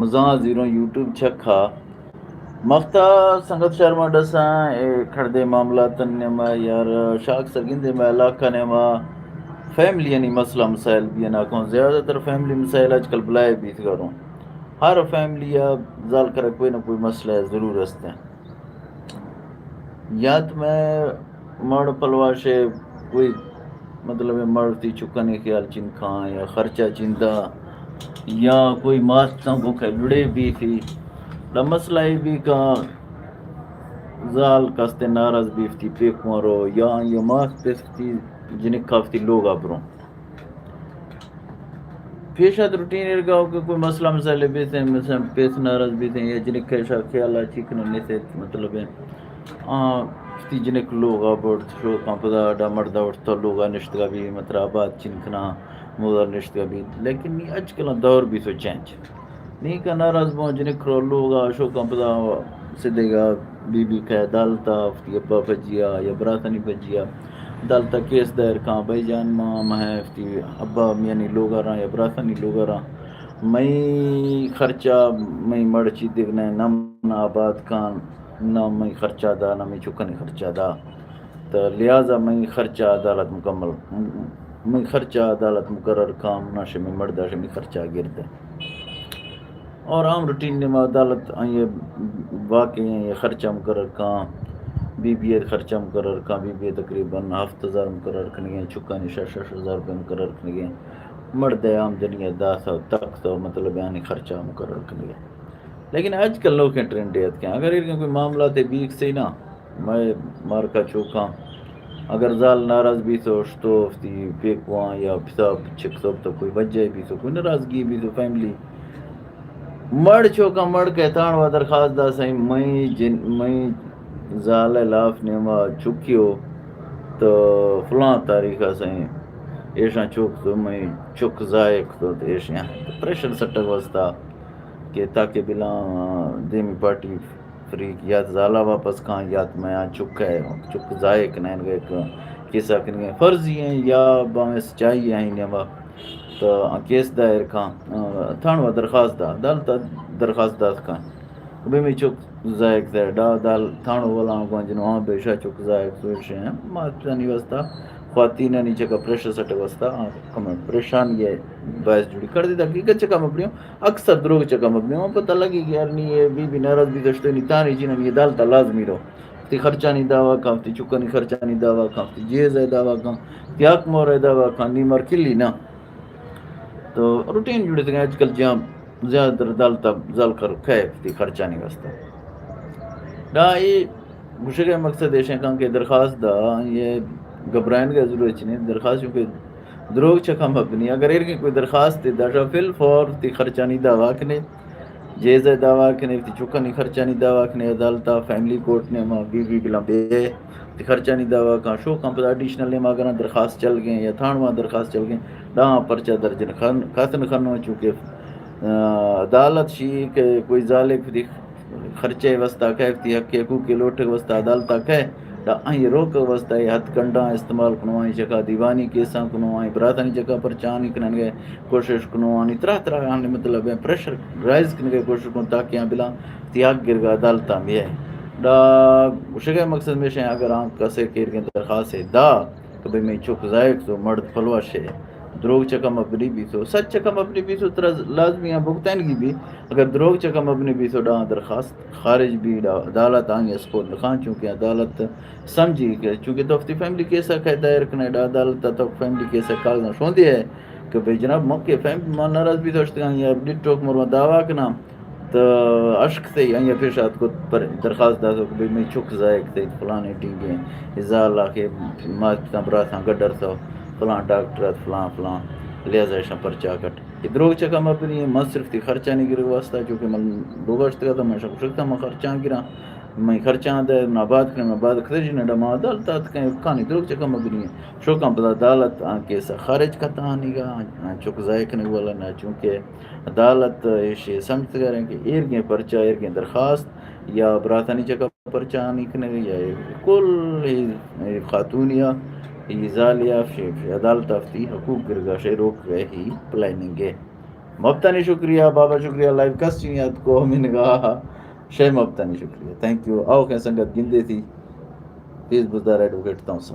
مزاں زیروں یوٹیوب چکا مختا سنگت شرما ڈساں اے کھڑدے معاملات نیما یار شاک سرگندے میں علاقہ نیما فیملی یعنی مسئلہ مسائل بھی نہ کون، زیادہ تر فیملی مسائل آج کل بلائے بیت کروں۔ ہر فیملی زال کر کوئی نہ کوئی مسئلہ ضرور ہستے۔ یات میں مڑ پلواشے کوئی مطلب مڑ تی چکنے خیال چنکاں یا خرچہ چندہ یا کوئی ماستاں کو کھلڑے بیفی۔ دا مسئلہ ای بھی کا زال کستے ناراض بیفتی پیکوں رو یا یہ ماست پیفتی جنک کافتی لوگا بروں۔ پیش ات روٹین ارگاؤ کہ کوئی مسئلہ مسئلے بیتیں، مثلاً پیس ناراض بیتیں یا جنک کیشا خیال آ چیک نہ نیتے، مطلب ہے آ تی جنک لوگا برت شو کان پدا ڈا مردا اٹھتا لوگا نشتگا بھی مطلب آباد چنکنا مودا نشتگا بھی، لیکن نی اج کل دور بھی تو چینج نی کا ناراض بوں جنک رو لوگا شو کان پدا سدھے گا بی بی کہ عدالت ءَ وتی ابا پجیا یا براتانی پجیا عدالت ءَ کیس دائر کاں، بھائی جان ما مہ وتی ابا میانی لوگ ءَ راں یا براتانی لوگ ءَ راں، مئی خرچہ مئی مڑ چی دگ نہ، نہ من آباد کان، نہ مئی خرچہ دا، نہ مئی چکانی خرچہ دا۔ تو لہذا مئی خرچہ عدالت مکمل، مئی خرچہ عدالت مقرر کاں، نہ شمی مڑ دا شمی خرچہ گرد ہے۔ اور عام روٹین نیما عدالت آئی واقعی ہیں، یہ خرچہ مقرر کاں، بی بی اے خرچہ مقرر کاں، بی بی اے تقریباً ہفت ہزار مقرر کنگے، چکانی شش شش ہزار روپے مقرر کنگے، مڑد آمدنی ہے دہ سو تک تو مطلب یعنی خرچہ مقرر کنگے۔ لیکن آج کل لوگ ٹرینڈ ہے کہ اگر ایرگیں کوئی معاملات بیک سے نا، مئے مارکا چوکاں اگر زال ناراض بیتو، اشتو وتی پیکواں یا پتا چک تو کوئی وجہ بیتو، کوئی ناراضگی بیتو، فیملی مڑ چوکاں مڑ کہ تاں وا درخواست دا سائیں، مئی جن، مئی زال لاف نیما چکیو تو فلاں تاریخ سائیں ایشاں چوک تو مئی چک ضائع تو ایشاں پریشر سٹگ واسطہ کہ تاکہ بلاں دیمی پارٹی فریق یا زالا واپس کاں یا میاں چک ہے، چک ضائع کنین گئے کہ کیسا کنگے فرضی ہیں یا باویں سچائی ہیں نیما تو کیس دائر کاں، تھانوا درخواست دا، عدالت درخواست دات کاں۔ بے می چک ضائع دے ڈا دال تھانو ولا گوان جنو ہاں بے شا چک ضائع سوچ ہیں۔ ماتانی واسطہ خواتینانی چکا پریشر سٹے واسطہ کم پریشان یہ باعث جڑی کر دیتا۔ حقیقت چکا مبنی اکثر دروگ چکا مبنی ہوں، پتہ لگی کہ یار نی یہ بی بی ناراض بھی دشتو نی تانی جنن یہ دالتا لازمی رو۔ تی خرچانی دعویٰ کاں، تی چکانی خرچانی دعویٰ کاں، تی جیز ہے دعویٰ کاں، تی حق مور ہے دعویٰ کاں، نی مر کلی نا۔ تو روٹین جڑے تھے آج کل جہاں زیادہ تر دالتا زال کر کھے تی خرچانی واسطہ۔ ڈا یہ گوشگ ءِ مقصد ایش انت کہ درخواست دا یہ گھبرائن کا ضرورت نہیں، درخواست چونکہ دروگ چکا مبنی۔ اگر ایرگیں کوئی درخواست دے داشا فی الفور تی خرچانی دعویٰ کنے، جیز ءِ دعویٰ کنے، تی چکانی خرچانی دعویٰ کنے، عدالت ءَ فیملی کورٹ نیما بی بی بلاں بے تی خرچانی دعویٰ کاں، شو کاں پدا ایڈیشنل نیما اگر درخواست چل گئے یا تھانوا درخواست چل گئے، ڈاں پرچہ درج نہ کھن، کھت نہ کھنو، چونکہ آ، عدالت شی کہ کوئی ظالم دی خرچے واسطہ کہے، وتی حق حقوق کے لوٹے واسطہ عدالت کہے، دا آئی روک واسطہ یہ حد کنڈاں استعمال کنو، آئی جگہ دیوانی کیساں کنو، آئی براتانی جگہ پرچانی کنن گئے کوشش کنو، آنی طرح طرح آنی مطلب ہے پریشر رائز کنن گئے کوشش کنو تاکہ آ بلا تی حق گرگا عدالت میں ہے۔ دا گوشگے مقصد میں شے اگر آن کسے کیر کے درخواست ہے دا کہ بھئی میں چک ضائع تو مرد پلوش ہے۔ دروگ چکا مبنی بیتو، سچ چکا مبنی بیتو، ترا لازمی آ بگتینگی بی۔ اگر دروگ چکا مبنی بیتو، ڈا درخواست خارج بی، ڈا عدالت آنگی اسپورٹ نخان، چونکہ عدالت سمجھی کہ چونکہ تو وتی فیملی کیسا کہ دائر کنے، ڈا عدالت تو فیملی کیسا کاغذاں شوندی ہے کہ بھئی جناب، مکہ فیملی ما ناراض بیتو اشتگاں یا ڈٹوک مروا دعویٰ کنا۔ تو اشک تے آئی پیش آت کت پر درخواست داتو کہ بھئی میں چک ضائع کتے فلانے ٹینگے، ازال آ کہ مات پتاں براتاں گڈر تو فلاں ڈاکٹر ات فلاں فلاں، لہذا ایشاں پرچا کٹ۔ یہ دروگ چکا مبنی ہے، من صرف تی خرچانی گرگ واسطہ، چونکہ من لوگا اشتگا تو من شک شکتا من خرچاں گراں، میں خرچاں دے نہ بعد کنے، نہ بعد کتے جی نہ ڈما عدالت آت کہیں کانی دروگ چکا مبنی ہے۔ شوکاں پدا عدالت آں کیسا خارج کتا آنیگا، آں چک ضائع کنگ والا نہ، چونکہ عدالت ایشی سمجھتگاریں کہ ایرگیں پرچہ، ایرگیں درخواست یا براتانی چکا پرچہ آنی کنگ یا کل ہی خاتونیا، ہی زالیا، شی عدالت آفتی حقوق گرگا شی روک گئے ہی پلاننگ ہے۔ مبتانی شکریہ بابا، شکریہ لائیو کسٹنگ یاد کو منگا۔ شے مبتانی شکریہ، تھینک یو۔ آؤ کہ سنگت گندے تھی، پیس بزدار ایڈووکیٹ تاؤں سو۔